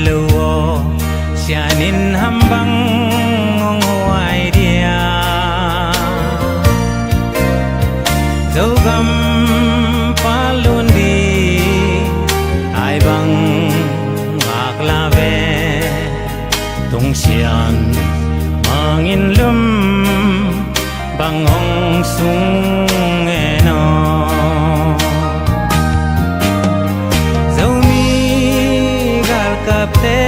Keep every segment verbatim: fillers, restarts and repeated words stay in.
lo aw, sian in ham bang hong huai dia? Zogam palun di ai bang ngak la ve. Tung sian mangin lum bang hong sung e no. Zomi galkapte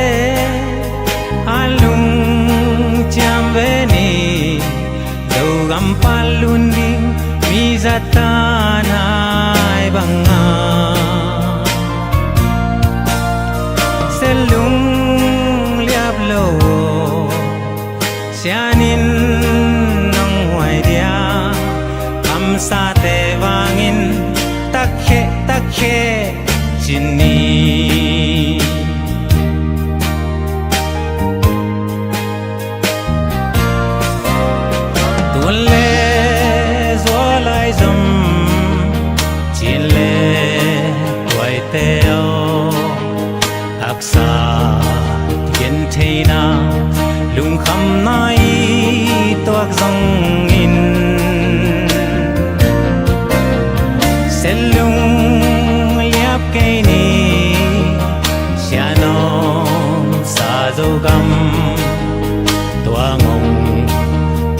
a lungciam ve ni. Zogam palun ding mi zatan ai banga. Selung liap lo, sian in nong huai dia? Kamsate vangin takhe takhe cin ni. Tun le zual ai zom, cin le tuaite aw, haksa gentheina, lungkhamna i tuak zongin, selung liap kei ni. Sian om sa Zogam, tua ngong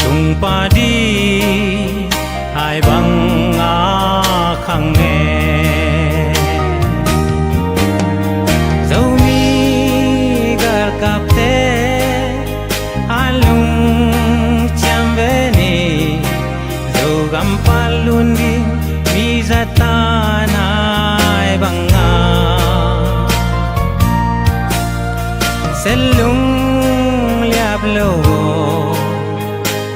tung padi ai bang a khang e. Zomi galkapte a lungciam ve ni. Zogam palun ding mi zatan ai banga. Selung liap lo,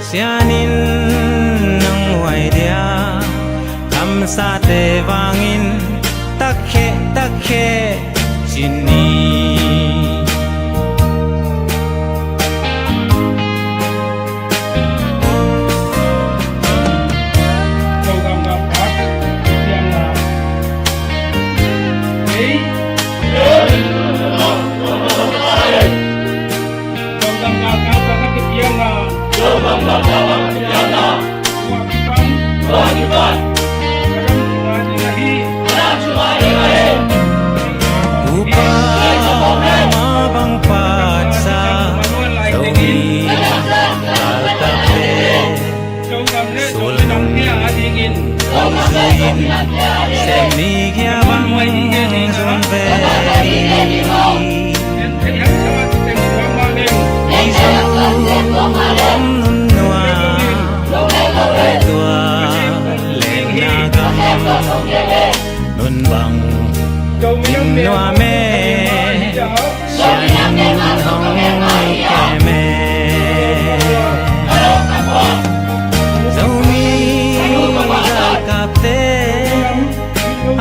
sian in nong huai dia? Kamsate vangin takhe takhe cin ni. Upa ma bang patsa, Zomi galkapte sulnung hong zuin, sem ni kia bang zun ve ni. Ei Zogam nunnua, ei tua lengna gam, nun bang nuam e, sian in hong kem e. Zomi galkapte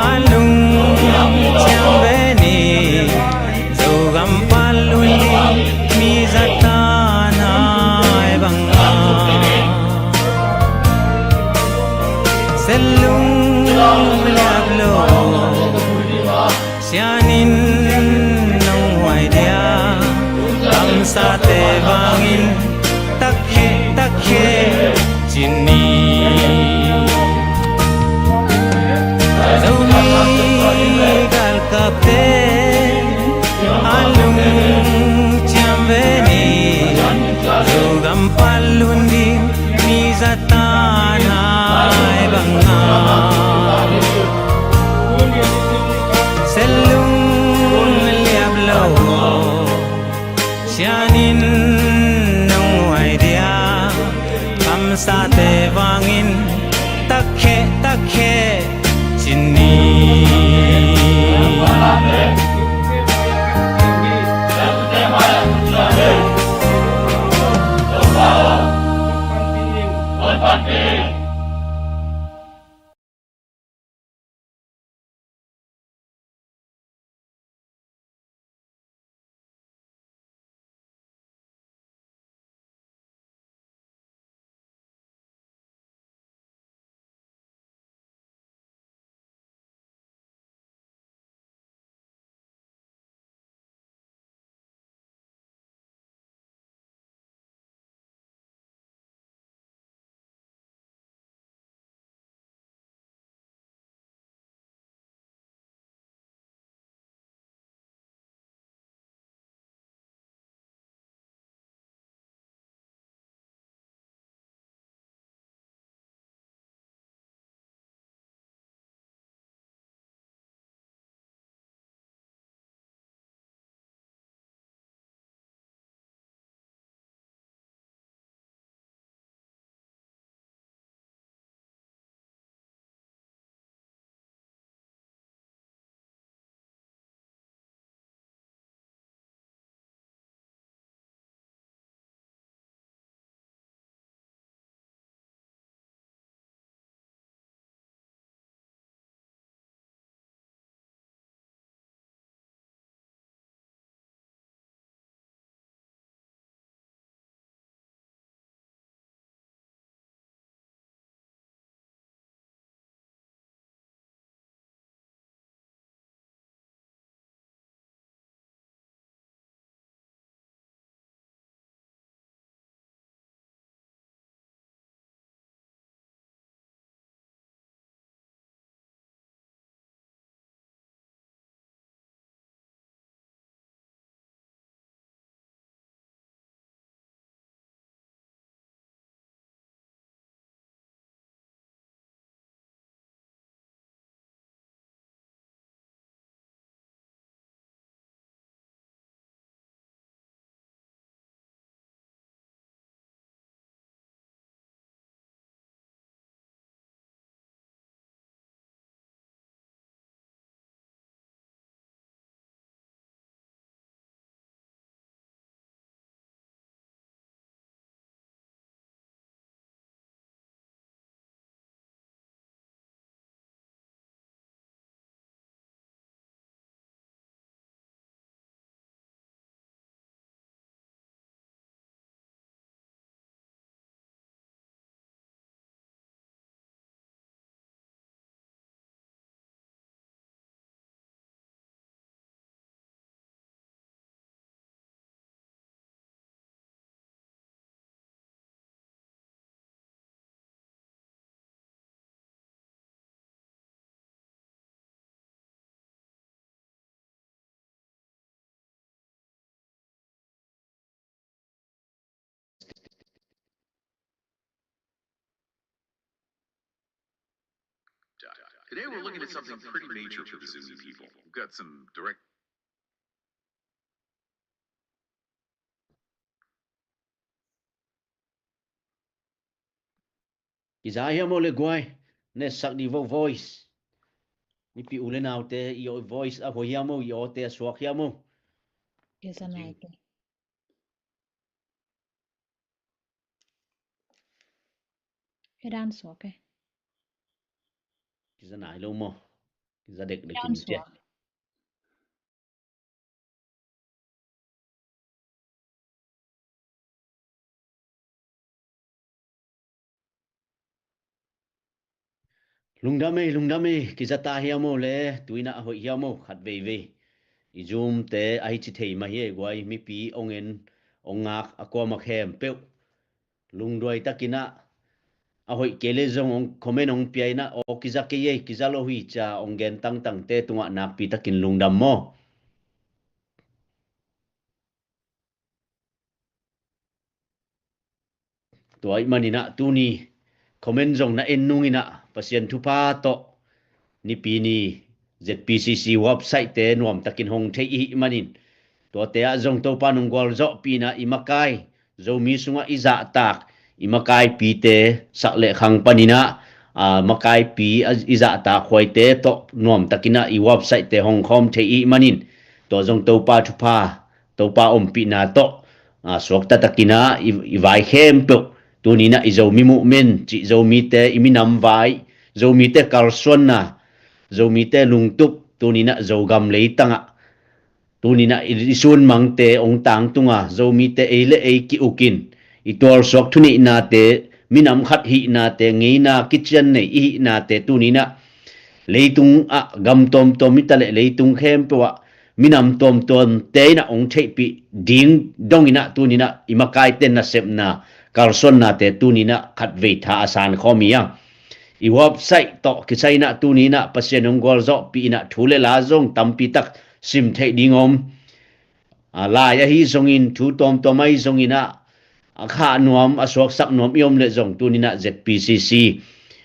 a lungciam ve ni. Zogam palun ding mi zatan ai banga. Selung liap lo, sian in nong huai dia? Kamsate vangin takhe takhe cin ni. Zomi galkapte a lungciam ve ni. Zogam palun ding mi zatan ai banga. Selung liap lo, sian in nong huai dia? Kamsate vangin takhe takhe cin ni. Today we're looking at something pretty major for the Zomi people. We've got some direct Kiza hiam o le guai. Ne sak di vo voice. Nipi u le naute i o voice a hoi hiam o, i o te a suak hiam o. Kiza nai te. He dan suak e. Kiza nai lo mo. Kiza dek dek dan in tia suak. Lungdam ei, lungdam ei, kiza ta hiam o le, tuina a hoih hiam o, khat veivei. I Zoom te a hi ci thei mah hi ei guai, mipi ong en, ong ngak, a kuama khempeuh. Lungduai takinah, a hoih kei le zong ong comment ong pia inah, aw kiza kei ei, kiza lo hi cia ong gen tangtangte tungah nakpi takin lungdam maw. Tua ih maninah tuni comment zong na en nunginah Pasian thupha tawh nipi ni Z P C C website te nuamtakin hong thei ih manin tuate ah zong Topa nong gualzawhpihna i makai Zomi sungah i zahtak i makaipite sak le khang paninah, a, makaipi a, i zahtak huaite tawh nuamtakinah i website te hong khawm thei ih manin tua zong Topa thupha Topa ompihna tawh, a, suakta takinah i, i vai khempeuh tuninah i Zomi movement cih Zomite i minam vai, Zomite kalsuanna, Zomite lungtup tuninah Zogam leitangah tuninah i, i sunmangte ong tangtunga Zomite ei le ei ki-ukin i tualsuak thuneihnate, minam khat hihnate, ngeina kician nei i hihnate tuninah leitung ah gam tuamtuam i ta le leitung khempeuh ah minam tuamtuamte inah ong theihpih ding donginah tuninah i makaite nasepna kalsuannate tuninah khatvei tha a sankhawm hi a. I website tawh kisai inah tuninah Pasian ong gualzawhpih inah thu le la zong tampitak sim theih ding om. A, lai ahi zongin thu tuamtuam ahi zonginah a khah nuam a suaksak nuam i om le zong tuninah Z P C C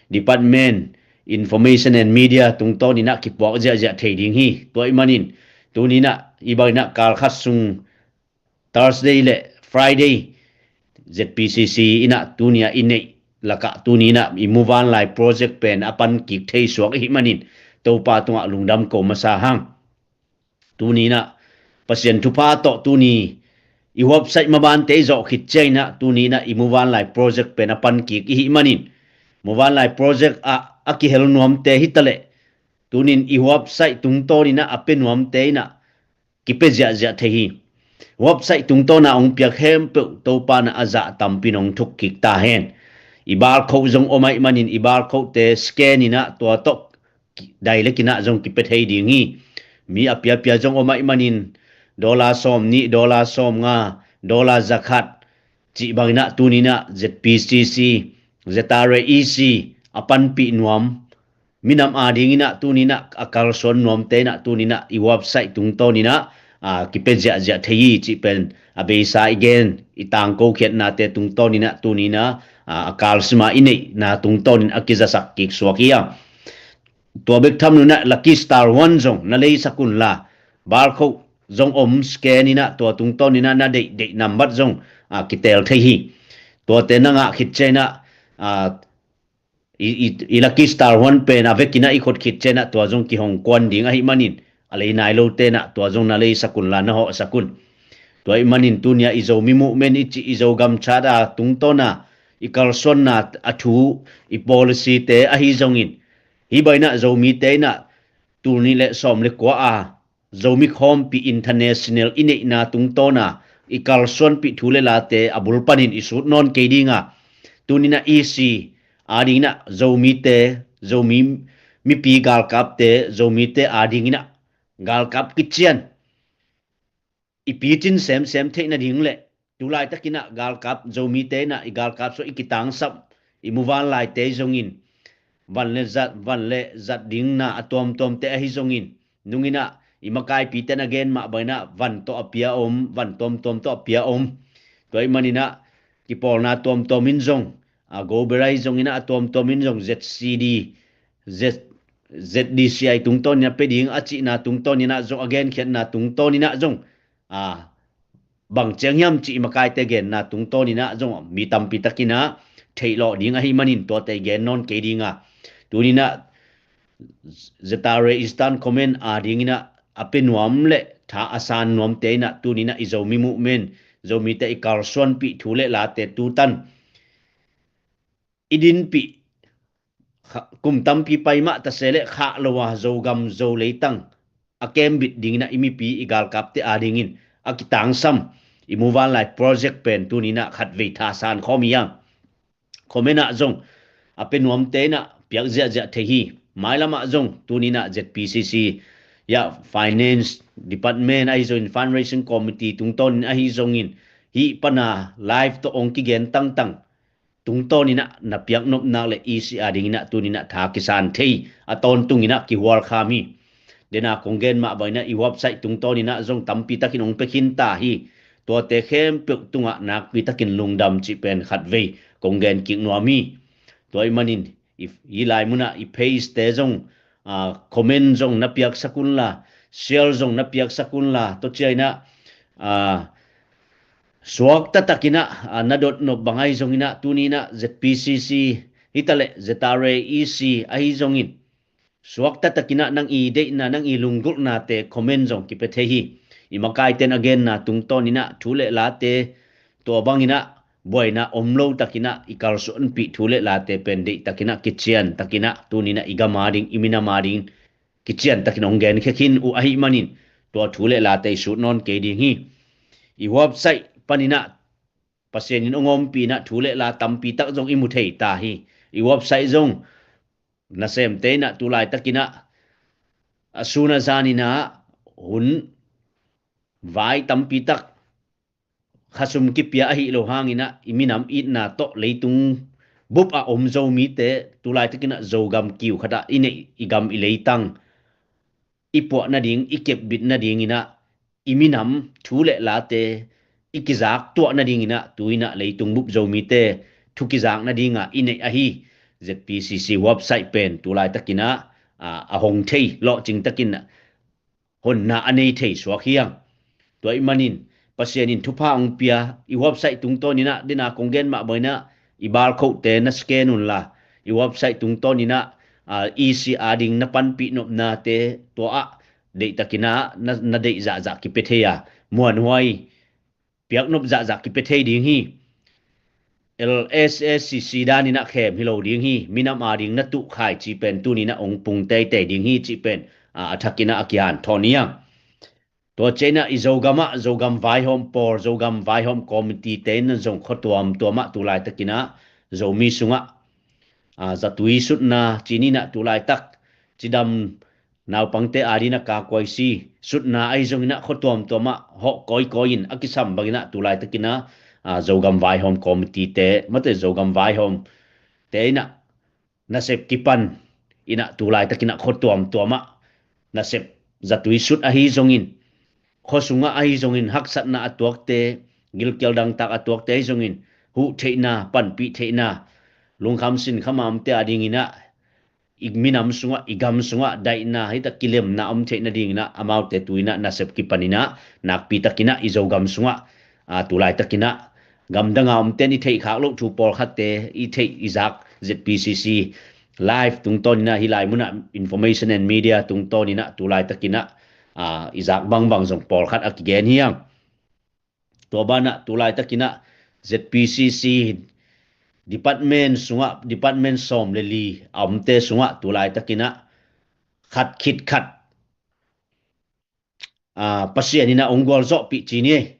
Department Information and Media tungtawninah kipuak ziahziah thei ding hi. Tua ih manin tuninah i banginah kalkhat sung Thursday le Friday Z P C C inah tunia i neih lakah tuninah i muvanlai project pen a pan kik thei suak ih manin Topa tungah lungdam ko masa hang. Tuninah Pasian thupha tawh tuni i website mabante i zawh khit cianginah tuninah i muvanlai project pen a pan kik ih manin muvanlai project ah a kihel nuamte hi ta le tunin i website tungtawninah a pe nuamte inah kipia ziahziah thei hi. Website tungtawna ong piak khempeuh Topa na a zah tampin ong thuk kik ta hen. I barcode zong om aih manin i barcode te scan inah tua tawh dai le kinah zong kipia thei ding hi. Mi a piapia zong om aih manin dollar sawm nih, dollar sawm nga, dollar zakhat cih banginah tuninah Z P C C, Z R A E C a panpih nuam minam adinginah tuninah a kalsuan nuamte inah tuninah i website tungtawninah, a, kipia ziahziah thei hi cih pen a beisa i gen i tangko khiatnate tungtawninah tuninah, a, a kalsima i neihna tungtawnin a kizasak kik suak hi a. Tua bek tham nunah Lucky Star One zong na leisak unla barcode zong om scan inah tua tungtawninah na deihdeih nambat zong, a, kitel thei hi. Tuate na ngah khit cianginah, a, i, i, i Lucky Star One pen a vekinah i khut khit cianginah tua zong kihong kuan ding ahi manin a lei nai lote inah tua zong na leisak unla na hawhsak un. Tua ih manin tunia i Zomi movement i cih i Zogam chat a tungtawna i kalsuanna a thu i policy te ahi zongin hi banginah Zomite inah tul nih le sawm le kua a Zomi khawmpi international i neihna tungtawna i kalsuanpih thu le late a bul panin i sut nawn kei dinga tuninah E C adinginah Zomite, Zomi mipi galkapte, Zomite adinginah galkap kician i picin semsem theih nading le tulaitakinah galkap Zomite inah i galkap suah i kitangsap i muvanlaite zongin van le zat, van le zat dingna a tuamtuamte ahi zongin nunginah i makaipite na gen mah banginah van tawh a pia om, van tuamtuam tawh a pia om. Tua ih maninah kipawlna tuamtuam in zong, a, Goberai zonginah a tuamtuam in zong Z C D, Z, Z D C I tungtawn in a pia ding a cihna tungtawn in ah zong, a genkhiatna tungtawn in ah zong, a, bang ciang hiam cih i makaite genna tungtawn in ah zong mi tampi takin ah theih lawh ding ahih manin tuate i gen nawn kei ding a, tuni in ah Z R A Eastern Command a ding in ah a pia nuam le tha a san nuamte in ah tuni in ah i Zomi movement, Zomite i kalsuanpih thu le late tutan i dinpih, kha-, kum tampi pai mah ta se leh khah lo a Zogam Zo leitang a kembit ding in ah i mipi i galkapte a dingin a kitangsam i Muvanlai project pen tuni in ah khatvei tha san khawm hi hang. Comment ah zong a pia nuamte in ah piak ziahziah thei hi. Mailam ah zong tuni in ah Z P C C, ya, Finance Department ahi zongin, Fundraising Committee tungtawn in ahi zongin, hih pan a live tawh hong kigen tangtang tungtawn in ah na piak nop nak le E C a ding in ah tuni in ah tha kisan thei a tawntung in ah kihual kham hi. Dena kong gen mah bang in ah i website tungtawn in ah zong tampi takin hong pia khin ta hi. Tuate khempeuh tungah nakpi takin lungdam cih pen khatvei kong gen kik nuam hi. Tua ahih manin i, i lai mun ah i page te zong, a, comment zong na piaksak un la, share zong na piaksak un la, tua ciang in ah, a, suakta takin ah, a, na dot nop bang ahi zongin ah, tuni in ah Z P C C hi ta leh Z R A E C ahi zongin, suakta takin ah nang i deihna, nang i lunggulhnate comment zong kipia thei hi. I makaite'n a genna tungtawn in ah thu le late tua bang in ah buaina om lo takin ah i kalsuanpih thu le late pen deih takin ah kician takin ah tuni in ah i gam a ding, i minam a ding kician takin hong genkhia khin uh ahih manin tua thu le late i sut nawn kei ding hi. I website pan in ah Pasian in hong ompih in ah thu le la tampi tak zong i mu thei ta hi. I website zong nasemte in ah tulai takin ah a sun a zan in ah hun vai tampi tak khasum kipia ahih lo hangin ah i minam itna tawh leitung bup a om Zomite tulai takin ah Zogam kiu khat ah i neih i gam i leitang i puah nading, i kepbit nading in ah i minam thu le late i kizak tuah nading in ah tu in ah leitung bup Zomite thu kizak nading ah i neih ahi Z P C C website pen tulai takin ah, a, a hong thei lawhcing takin ah honna a nei thei suak hi hang. Tua ahih manin Pasian in thupha hong pia, i website tungtawn in ah dena kong gen mah bang in ah i barcode te na scan un la, i website tungtawn in ah, a, E C a ding na panpih nopnate tua ah deih takin ah na, na deih zahzah kipia thei a, muanhuai piak nop zahzah kipia thei ding hi. L S S C C dan in ah khem hi lo ding hi. Minam a ding na tuh khai ci pen tuni in ah hong pung teitei ding hi cih pen, a, a thak in ah a kihanthawn hi hang. Tua ciang in ah i Zogam ah Zogam vaihawm pawl, Zogam vaihawm committee te in ah zong khua tuamtuam ah tulai takin ah Zomi sungah, a, zatui sutna ci ni in ah tulai tak cidam naupangte a ding in ah kakuaisi sutna ahi zongin ah khua tuamtuam ah hawh kawikawi in a kisam bang in ah tulai takin ah, a, Zogam vaihawm committee te, mate Zogam vaihawm te in ah nasep kipan in ah tulai takin ah khua tuamtuam ah nasep zatui sut ahi zongin, khua sungah ahi zongin haksatna a tuakte, gilkial dangtak a tuakte ahi zongin huh theihna, panpih theihna, lungkham sinkham a omte a ding in ah i minam sungah, i gam sungah daihna, hi ta kilemna om theih nading in ah amaute tu in ah nasep kipan in ah nakpi takin ah i Zogam sungah, a, tulai takin ah gamdang a omte'n i theih khak loh thu pawlkhatte i theih i zak Z P C C live tungtawn in ah hih lai mun ah Information and Media tungtawn in ah tulai takin ah, a, i zak bangbang zong pawlkhat a kigen hi hang. Tua ban ah tulai takin ah Z P C C department sungah, department sawm le li a omte sungah tulai takin ah khat khit khat, a, Pasian in ah hong gualzawhpih ci ni.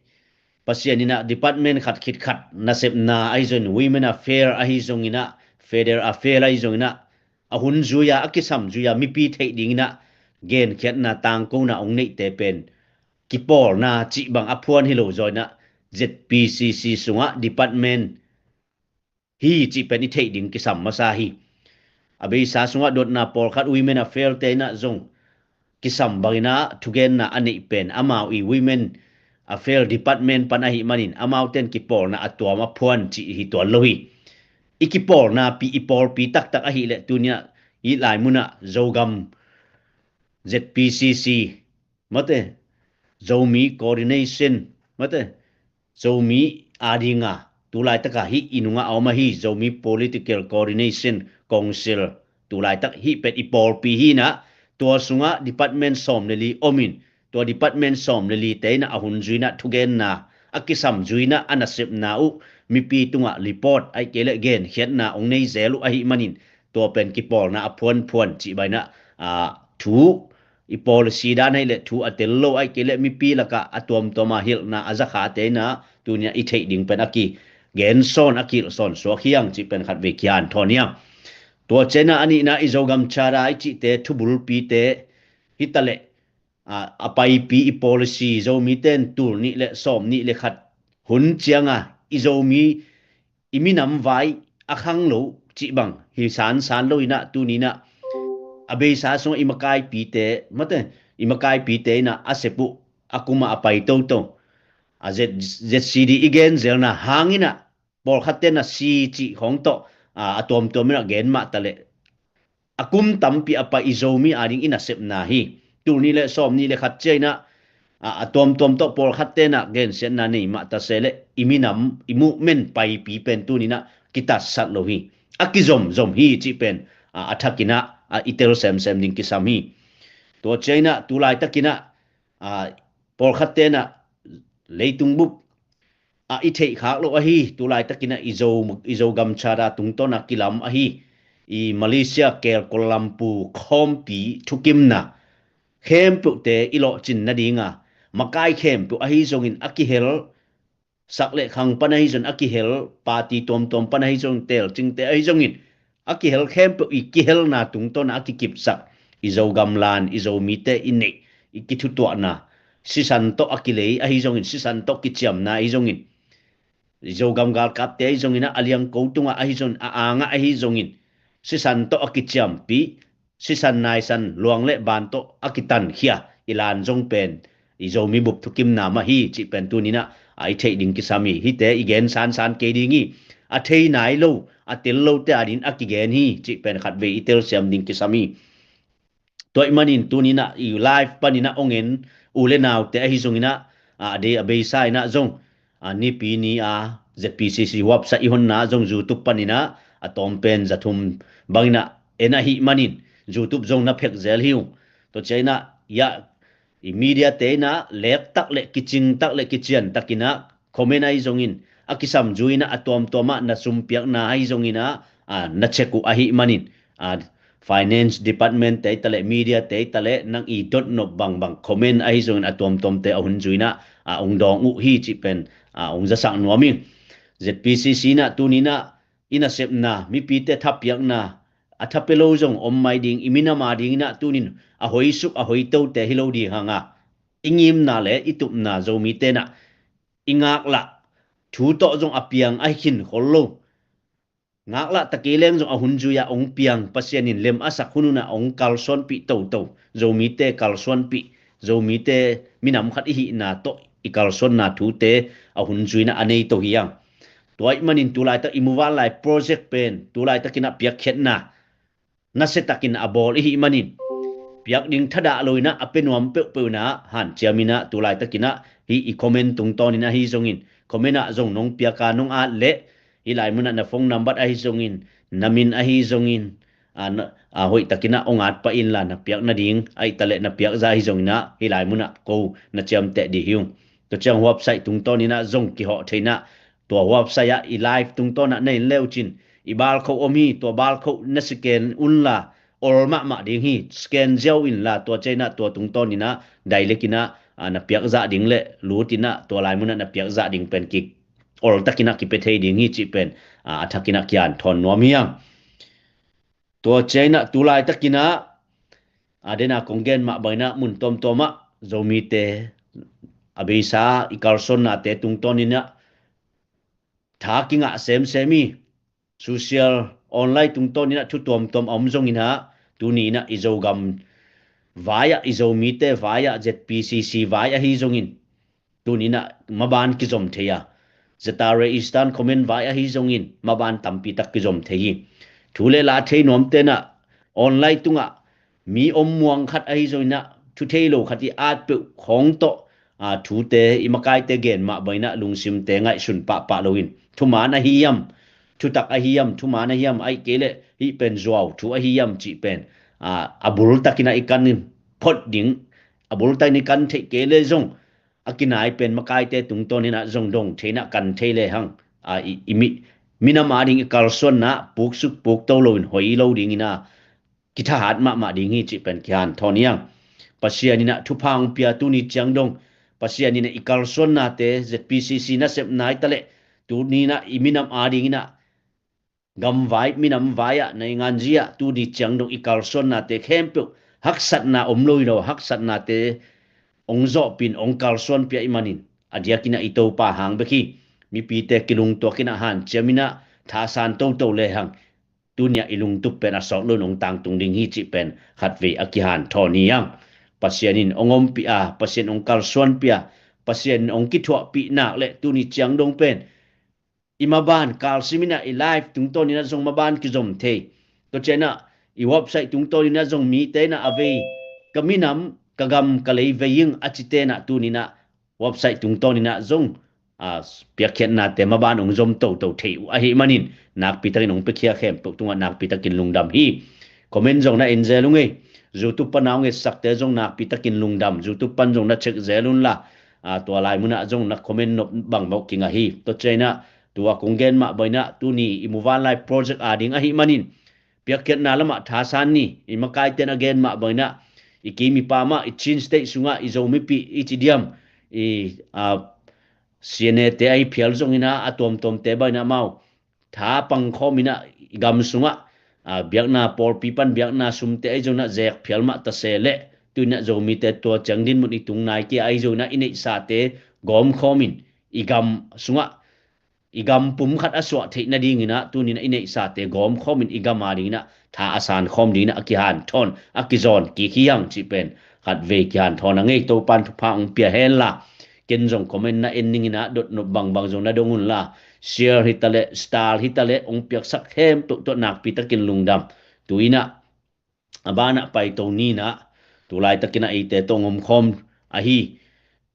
Pasian in ah department khat khit khat nasepna ahi zongin, Women Affair ahi zongin ah, Federal Affair ahi zongin ah, a hun zui a, a kisam zui a mipi theih ding in ah genkhiatna tangkona hong neihte pen kipawlna cih bang a phuan hi lo zaw in ah Z P C C sungah department hi cih pen i theih ding kisam masa hi. A beisa sungah dotna pawlkhat Women Affair te in ah zong kisam bang in ah thugenna a neih pen amau i Women Affair Department pan ahih manin amaute'n kipawlna a tuam a phuan cih hi tuan lo hi. I kipawlna pi, i pawlpi taktak ahih leh tuni in ah hih lai munah Zogam Z P C C mate, Zomi Coordination mate, Zomi a dinga tulaitakah hih i nungah a om ahi Zomi Political Coordination Council tulaitak hih pen i pawlpi hinah, tua sungah department sawm le li omin, tua department sawm le lite inah a hun zuinah thugenna a kisam zuinah a nasepna uh mipi tungah report aih kei le genkhiatna ong nei zel uh ahi manin, tua pen kipawlna a phuanphuan cih bainah thu i policy dan aih le thu a tel lo aih kei le mipi lakah a tuamtuama hilhna a zakhate inah tunia i theih ding pen a kigensawn a kihilhsawn suak hiang cih pen khatvei kian thawn hiang. Tua cianah a nihna i Zogam Charter i cihte thubulpite hitaleh a paipi i policy Zomite in tul nih le sawm nih le khat hun cianga i Zomi i minam vai a khang lo cih bang hi sansan lo inah tuninah a beisa sungah i makaipite mate, i makaipite inah a sep uh a kumah a pai toto a Z, Z C D i genzelna hanginah pawlkhatte na si cih khawng tawh a tuamtuam inah gen mah taleh a kum tampi a pai i Zomi a ding i nasepna hi. Tul nih le sawm nih le khat ciainah a tuamtuam tawh pawlkhatte na gensiatna nei mah tase le i minam i movement paipi pen tuninah kitatsat lo hi. A kizomzom hi cih pen a thakinah i tel semsem ding kisam hi. Tua ciainah tulaitakinah pawlkhatte na leitung bup a i theihkhak lo ahi tulaitakinah i Zo, i Zogam Charter tungtawna kilam ahi i Malaysia kel Kuala Lumpur khawmpi thukimna khempeuhte i lawhcin nadinga makai khempeuh ahi zongin a kihel sak le khang pan ahi zongin a kihel party tuamtuam pan ahi zongin telcingte ahi zongin a kihel khempeuh i kihelna tungtawna a kikipsak i Zogam lan i Zomite i neih i kithutuahna sisan tawh a kilei ahi zongin sisan tawh kiciamna ahi zongin i Zogam galkapte ahi zongin a liangko tungah ahi zongin a angah ahi zongin sisan tawh a kiciampih sisan naisan luang le ban tawh a kitankhia i lan zong pen i Zomi bup thukimna mah hi cih pen tuninah a i theih ding kisam hi. Hihte i gen sansan kei ding hi. A thei nai lo a tel lote a din a kigen hi cih pen khatvei i telsiam ding kisam hi. Tua i manin tuninah i live paninah ong en u le naute ahi zonginah a dei a beisa inah zong a nipi ni a Z P C C huapsa i honna zong YouTube paninah a tawm pen zathum banginah en ahi manin YouTube zong na phek zel hi uh. Tua ciainah iah i mediate inah lektak le kicingtak le kiciantakinah comment ahi zongin a kisam zuinah a tuamtuamah na sumpiakna ahi zonginah na check uh ahi manin finance department te i taleh media te i taleh nang i dotnop bangbang comment ahi zongin a tuamtuamte a hun zuinah a ong dawng uh hi cih pen a ong zasak nuam ing. Z P C C inah tuninah i nasepna mipite thapiakna a thapia lo zong om mai ding i minam a dinginah tunin a hoisuk a hoitote hi lo ding hanga i ngimna le i tupna Zomite inah i ngaklah thu tawh zong a piang ahi khin khol lo. Ngaklah takei leng zong a hun zui-ah ong piang Pasian in lem a sak hun hunah ong kalsuanpih toto. Zomite kalsuanpih Zomite minam khat i hihna tawh i kalsuanna thute a hun zuinah a nei to hi ang. Tua ih manin tulaitak i muvanlai project pen tulaitakinah piakkhiatna nasiatakin a bawl i hih manin piak ding thadah loinah a pia nuam peuhpeuhnah hanciaminah tulaitakinah hih i comment tungtawnin ahi zongin comment ah zong nong piaka nong at leh hih lai munah na phone number ahi zongin na min ahi zongin a hoihtakinah ong at pah inla na piak nading a ih taleh na piakza ahi zonginah hih lai munah ko na ciamteh dih hi ung. Tua ciang website tungtawninah zong kihawh theinah tua website ah i live tungtawnah na in leucin i balkhoh om hi. Tua balkhoh na scan unla ol mahmah ding hi. Scan ziau inla tua ciainah tua tungtawninah direct inah na piakzah ding le lutinah tua lai munah na piakzah ding pen kik oltakinah kipia thei ding hi cih pen a thakinah kian thawn nuam hiang. Tua ciainah tulaitakinah a dena kong gen mah banginah mun tuamtuamah Zomite a beisa i kalsuannate tungtawninah tha kingah semsem hi. Social online tungtawninah thu tuamtuam a om zonginah tuninah i Zogam vai-ah i Zomite vai-ah Z P C C vai ahi zongin tuninah maban kizom thei a, Zatare Eastern Command vai ahi zongin maban tampitak kizom thei hi. Thu le la thei nuamtenah online tungah mi om muang khat ahi zongin ah, thu thei lo khat i at peuh khawng tawh, a, thute i makaite gen mah bangin ah lungsimte ngaihsun pahpah loin, thuman ahi hiam, thutak ahi hiam, thuman ahi hiam, ahih kei leh hih pen zuau thu ahi hiam cih pen, a, a bultakin ah i kan phot ding, a bultakin i kan theih kei leh zong a kinai pen makaite tungtawnin ah zong dong thei in ah kan thei lehang, a, i, i mi, minam ading i kalsuanna puksuk pukto loin hoih lo dingin ah kithahat mahmah ding hi cih pen kihanthawn hi hang. Pasian in ah thupha hong pia, tuni ciang dong Pasian in ah i kalsuannate, Z P C C nasepna hi ta leh, tuni in ah i minam adingin ah gamvai, minam vai ah, nainganzi ah, tuni ciang dong i kalsuannate khempeuh haksatna om lo hi lo, haksatnate hong zawhpih in hong kalsuanpih ahih manin, a diakin ah i Topa hang bek hi. Mipite kilungtuakin ah hanciamin ah thasan toto lehang, tuni ah i lungtup pen a sawt loin hong tangtung ding hi cih pen khatvei a kihanthawn hi hang. Pasian in hong ompih a, Pasian hong kalsuanpih a, Pasian in hong kithuahpih nak leh tuni ciang dong pen i maban kalsimin ah, i live tungtawnin ah zong maban kizom thei. Tua ciangin ah i website tungtawnin ah zong mite in ah a vei, ka minam, ka gam, ka lei vei ing a cite in ah tuni in ah website tungtawnin ah zong, a, piakkhiatnate maban hong zom toto thei uh ahih manin, nakpitakin hong piakhia khempeuh tungah nakpitakin lungdam hi. Comment zong na en zel ung ei. YouTube pan a hong etsakte zong nakpitakin lungdam. YouTube pan zong na check zel unla, a, tua lai munah zong na comment nop bangbang uh kingah hi. Tua ciangin ah tua kong gen mah bangin ah, tuni i Muvanlai project ading ahih manin, piakkhiatna lamah thasan ni. I makaite'n a gen mah bangin ah, i kim i pam ah, i Chin State sungah i Zomipih i ci diam, i, a, C N A te ahi phial zongin ah, a tuamtuamte bangin ah amau tha pangkhawmin ah, i gam sungah, a, biakna, pawlpi pan biakna sumte ahi zongin ah zek phial mah ta se leh, tu-in ah Zomite tua ciang dinmun i tung nai kei a, ahi zongin ah i neihsate gawmkhawmin, i gam sungah, i gam pum khat a suah theih nadingin ah, tuni in ah i neihsate gawmkhawmin i gam adingin ah tha a sankhawm dingin ah a kihanthawn, a kizawn kik hi hang cih pen khatvei kihanthawn a ngei. Topa'n thupha hong pia henla, ken zong comment na en ning in ah, dotnop bangbang zong na dong unla, share hi ta leh, star hi ta leh, hong piaksak khempeuh tawh nakpitakin lungdam. Tu-in ah a banah paito ni in ah, tu laitakin ah eite tawh hong omkhawm ahi,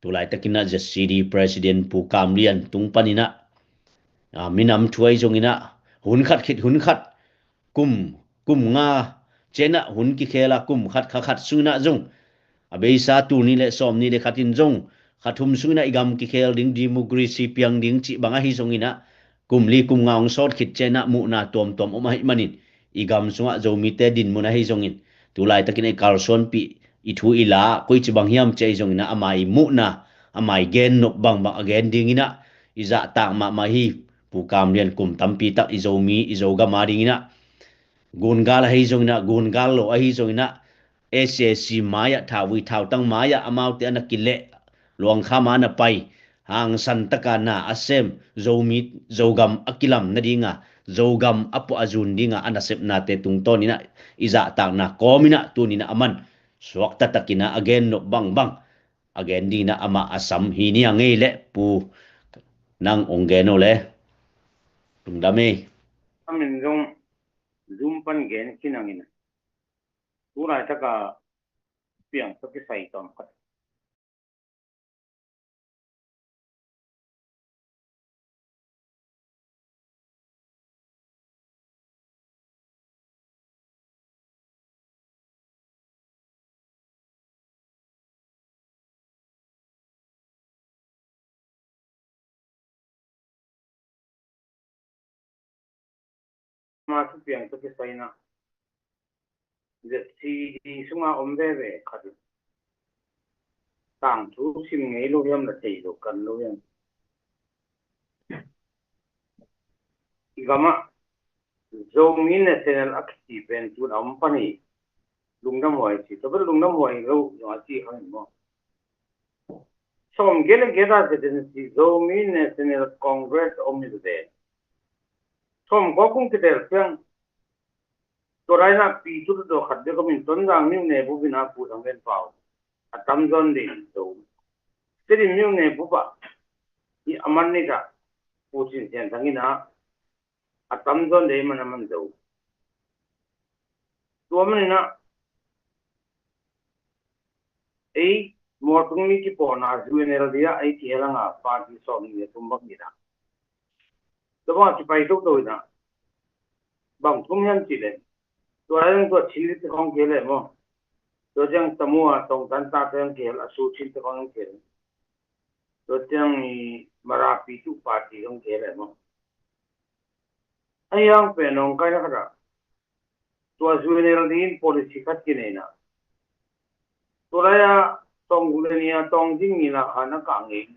tu laitakin ah Z C D President Pu Kam Lian tung panin ah, a, minam thu ahi zongin ah, hun khat khit hun khat, kum, kum nga ciang ah hun kikhel a, kum khat, kha khat sungin ah zong, a beisa tul nih leh sawmnih leh khat in zong, kha thum sungin ah i gam kikhel ding, democracy piang ding cih bang ahi zongin ah, kum li kum nga hong sawt khit ciang ah muhna tuamtuam om ahih manin, i gam sungah Zomite dinmun ahi zongin, tu laitakin ah i kalsuanpih, i thu i la, koici bang hiam cih ahi zongin ah, ama i muhna, ama i gennop bangbang a gen dingin ah i zahtak mahmah hi. Pu Kam Lian kum tampi tak i Zomi, i Zogam adingin ah, gungal ahi zongin ah, gungal lo ahi zongin ah, S A C mai-ah, thauvui thautang mai-ah amaute a na kileh, luangkham a na pai, hangsan taka na a sem, Zomi, Zogam a kilam nadinga, Zogam a puah a zun dinga a nasepnate tungtawnin ah i zahtakna kawmin ah, tuni in ah aman suakta takin ah a gennop bangbang a gen dingin ah amah a sam hi ni a ngei leh, Pu, nang hong gen o le. Lungdam ei. A min zong Zoom pan gen khin hangin, tu laitaka piang tawh kisai tawm khat. Ama thupiang tawh kisai-in ah, Z C D sunga om veve khat in tangthu sim ngei lo hiam, la thei lo kan lo hiam? I gamah Zomi National a kici pen tun a om pan hi. Lungdam huai ci, tua bel lungdam huai lo zong a ci hang hi maw? Sawm gel a gel a zetin si, Zomi National Congress om hi ve. Sawm kua kum kitel piang. Tua laina pi tu tua khat bek om in, Tonzang Myone bup in a Pu Thang Ven Pau a tamzaw in dei zo. Tedim Myone bup ah i a man ni ta Pu Cin Sian Thang in a a tamzaw in dei man a man zo. Tua maninah ei Mualtung mi kipawhna U N L D ah ei kihel hanga party sawm nih le thum bang hi na. Tua bangah kipai toto hi na. Bang thum hiam cih leh, tua lai tua Chin te khong kihel e maw? Tua ciang Tamu a Tongtan tate khong kihel, a Su Chin te khong kihel. Tua ciang i Marapi tu party khong kihel e maw? Ahi hang pen nawngkaina khatah tua U N L D in policy khat kinei na. Tua lai-a Tawngguk le nih a Tawngguk ni la khan a kah ngei.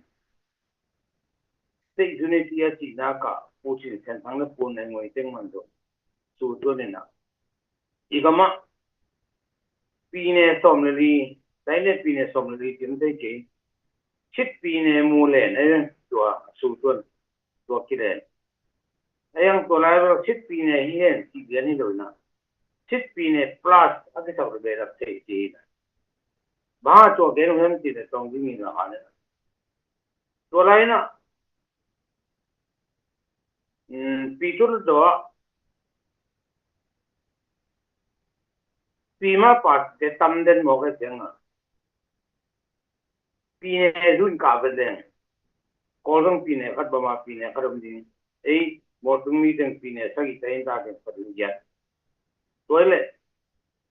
State unity a cihna kah Pu Cin Sian Thang le Pu Nei Ngoi teng man zong Su Tuan in a, i gamah pine sawm le li, taine pine sawm le li tim thei kei. Cit pine mu len ei tua Su Tuan tua kilen. Ei ang tua lai bel cit pine hi hen cih lian hi lo na. Cit pine plus a kisak le belap thei ci hi na. Bang a tua gen hen cih le tong ding in la ha le na. Tua lai na. Pi tul do a pi ma pas te tam den mawk e ciang a. Pine zun kah vet leng Kawl zong pine khat, Bama pine khat om ding. Ei Mualtung mi teng pine sagih ta in ta teng khat in giat. Tua le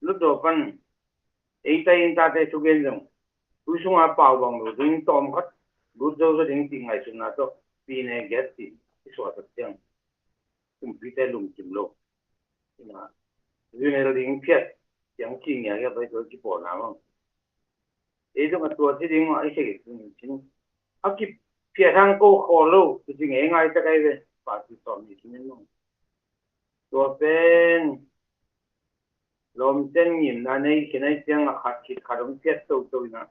Hlutdaw pan ei ta in tate thugen zong tui sunga pau bang lo ding tawm khat lut zo zo ding ti ngaihsutna tawh pine giat ti i suahsak ciang kumpite lungkim lo. Ina U N L D in phiat ciang ci ngiakia pai tua kipawhna mah. Ei zong a tua ci ding mah ei sei tung cin a kiphiat hang ko khawl lo, ci ngei ngai tak ai ve. Party sawm nih cin in mah. Tua pen lawmten ngimna nei khin ai ciang a khat khit khat hong phiat toto ina.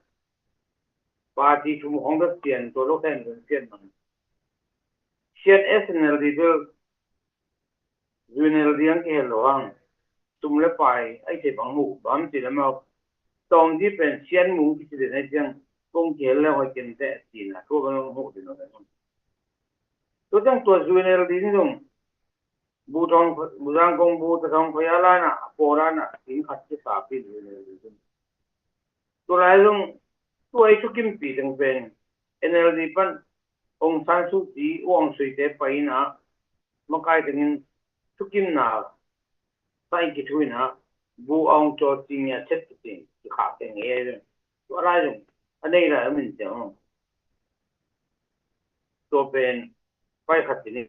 Party thum khong bek pian tua lo khen hong phiat mang. Sian S N L D bel U N L D ang kihel lo hang. Sum le pai ai thei bang mu bam ci le mau. Tawng di pen Sian mung kici den ai ciang kong kihel le hoi ken te ci na tua bang mu din lo. Tua ciang tua U N L D ni zong bu thong, bu zang kong bu ta thong khoya lana, a paw lana, in khat ci sa pi U N L D zong. Tua lai zong tua i thukim pi teng pen N L D pan Aung San Suu Kyi, Aung Sui te pai ina makai tengin thukimna sai kithuina bu aung caw ci ngia chet kitin kikhah teng ei ai zong. Tua lai zong a nei lai a min teng tua pen pai khat tini.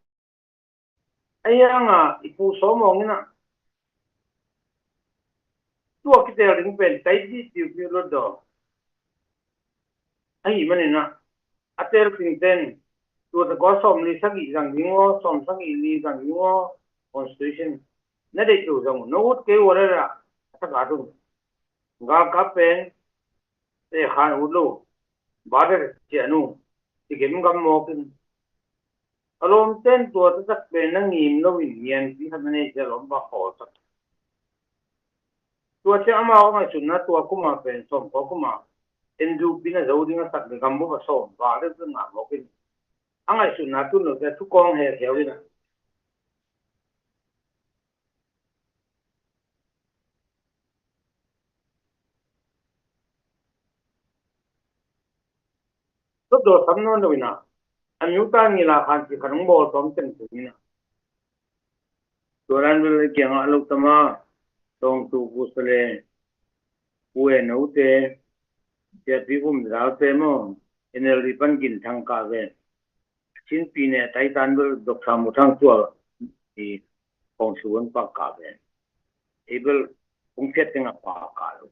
Ahi hanga i pu sawm awng ina tua kitel ding pen tai ti tiu tiu lot daw. Ahi manina a tel ting ten tua ta kua sawm li sagih zang ding aw, sawm sagih li zang ding aw, constitution na deih tu zang na ut kei ua rera a taka tung. Galkap pen te khan ut lo ba de cianu ti kem gam mawkin. A lawmten tua taktak pen na ngim loin ngianpi khat na nei cia lawm ba khawlsak. Tua cia amau a ngaihsutna tua kuma pen sawm kua kuma N D P na zo ding a sak le gam bup a sawm ba le ngah mawkin. A ngaihsutna tun lo cia thukawng hekheu ina. Tua daw sam nawn lo ina a miu ta ngila khan ci khan hong bawl tawm teng tung ina. Tua dan bel kiangah lo tama tawngtu pu sale pu e note siapi pum zaute maw N L D pan gin thang kah ve. Chin pine taitan bel Doctor Mu Thang Tual i kong suan pak kah ve. Ei bel kong phiat tengah pak kah lo.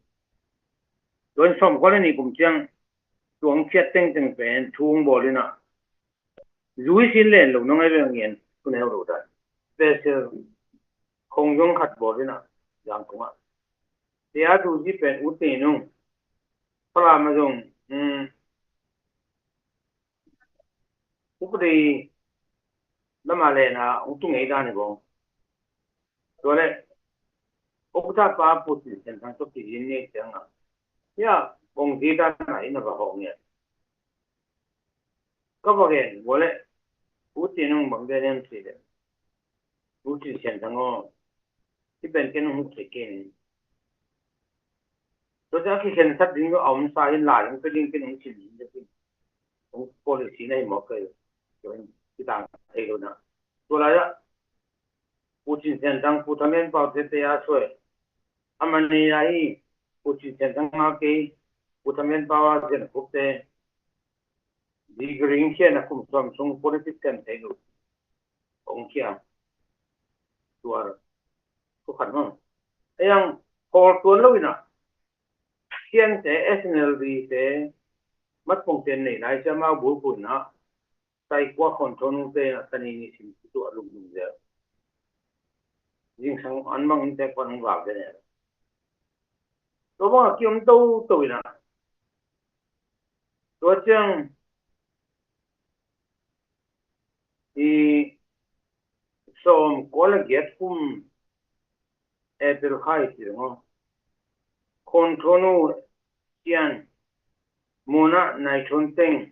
Tuan sawm kua le ni kum ciang tuang phiat tengteng pen thu hong bawl ina zui sin len lo nong ai bel ngian kun heu lo dan. Special khong zong khat bawl ina zang kongah. Tia tu zi pen ut ni nung. Palama zong upadi lama lena ung tung ei dan i bong. Tua le ukta pa putin sen thang tuk ti yin ni tiang a ya bong zi dan na ina ba hong ya. Ka ba gen bole putin ung bang den em si le putin sen thang o. Ti pen ken ung huk se ken. Tua ciang a kikhensat ding a om sa in lai hong pia ding kin hong cin ding kin. Hong policy na hi mawk kei. Tua in kitang thei lo na. Tua lai ah Pu Cin Sian Thang, Pu Tham Lian Pau te te a suai. A mani a hi Pu Cin Sian Thang a kei, Pu Tham Lian Pau a Zen Khup te. Degree khia na kum sawm sung politics kan thei lo. Hong khia. Tua thu khat maw. A yang khawl tuan lo in a. Sian te S N L D te mat pong ten nei lai cia mau bul kun a. Sai kua khon thonu te a tani ni sim tu a lum lum zel. Jing sang an mang in te kwan hong val te ne. Tua bang a kiom to to in a. Tua ciang i sawm kua le giat kum April khai ti dong a. Khon thonu Sian Mona Nai Thon Teng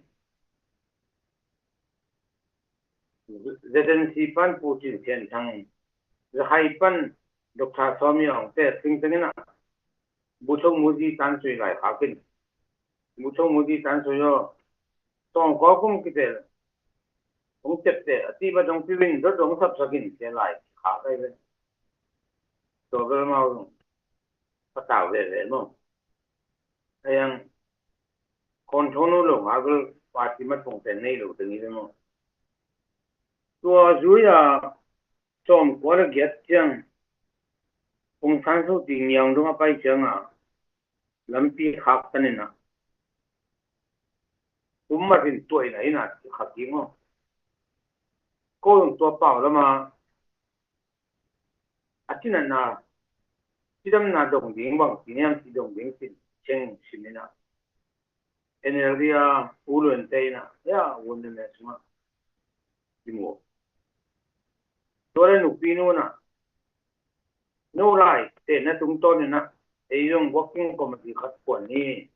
Z N C pan Pu Cin Sian Thang, Zakhai pan Doctor Sawmi Aung te ting teng in a. Butho Muzi tan sui lai kha kin. Butho Muzi tan sui yo. Tawng kua kum kitel. Hong tep te a ti ba dong piwin dot dong sap sakin te lai kha kai ve. Tua bel mau dong. Patau ve ve mo. A yang khon thonu lo nga bel party mat pong ten nei lo te ni ve mo. Tua zui a sawm kua le giat ciang Aung San Suu Kyi ngiang dong a pai ciang a lampi khak tan in a. Kum mat in tua in a in a khak ding aw. Ko dong tua pau lama a cinatna cidamna dong ding bang ci niam ci dong ding cin ceng sin in a. N L D a u luan te in a ya un ne suma. Tua le nupi nu na no lai te na tungtawn in a ei zong working committee khat kuan ni.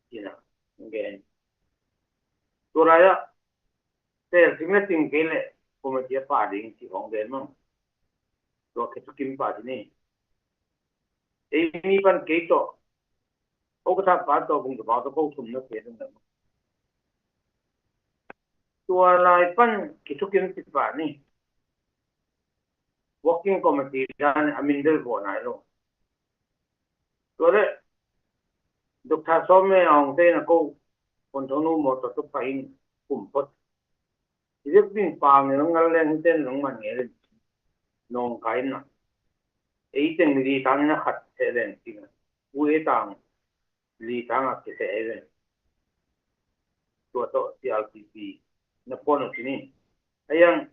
Ci in a ngen. Tua lai a tel sing le ting kei le committee a pa ding ci hong gen mang. Tua khe tukim pa ci ni. Ei mi pan kei tawh. Ko ka thak pa tawh bung ka pa tawh ko thum na khe dong le. Tua lai pan kithukim ci pa ni. Working committee dan a min del bo nai lo. Tua le Doctor Sawmi Aung te na ko kon thonu mo to to pa in kum pot. Idik ding pang in ngal leng ten nong man ngel in nong kai na. Ei teng li tang in a khat se leng ting a. U e tang li tang a kese e leng. Tua to C R P P na pon o sini. A yang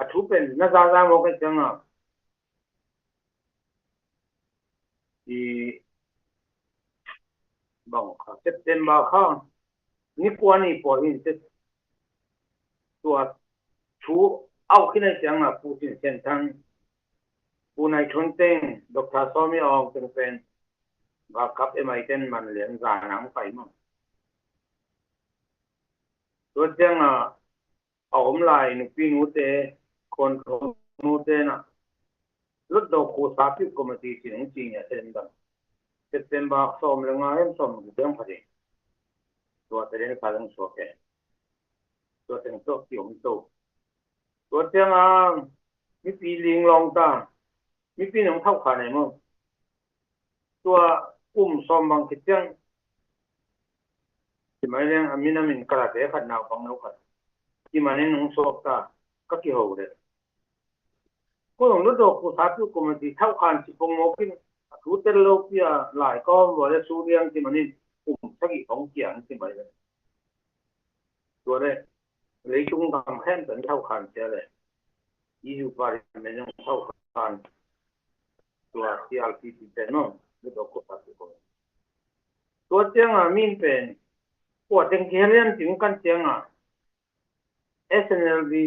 a thu pen na za za mo ka chang a. I bang kha September kha ni kua ni pua hin te tua thu au khin ai siang na Pu Cin Sian Thang, Pu Nai Thon Teng, Doctor Sawmi Aung Teng pen ga kap M I ten man lian za nang pai ma. Tua siang a a om lai nupi nute, khon thonu te na Lutdo Khusa Piu Committee ci nung ci nia ten dang. September sawm le nga hem sawm le guk hem kha ding. Tua te den kha dang suak e. Tua teng suak ci om to. Tua tiang a mipi ling long ta. Mipi nung thau kha nei mo. Tua kum sawm bang khit ciang. Ci mai leng a min a min karate khat naupang no khat. Ci mai nung suak ta ka kiho le. Ko long Lutdo Khusa Piu Committee thau khan ci pong mo kin. A thu tel lo pia lai ka om vua le su liang ci manin kum sagih hong kiang ci mai le. Tua le leitung gam khem pen thau khan cia le. E U parliament zong thau khan. Tua C R P P pen no Lutdo Khusa Piu Committee. Tua ciang a min pen kua teng kihelian ting kan ciang a S N L D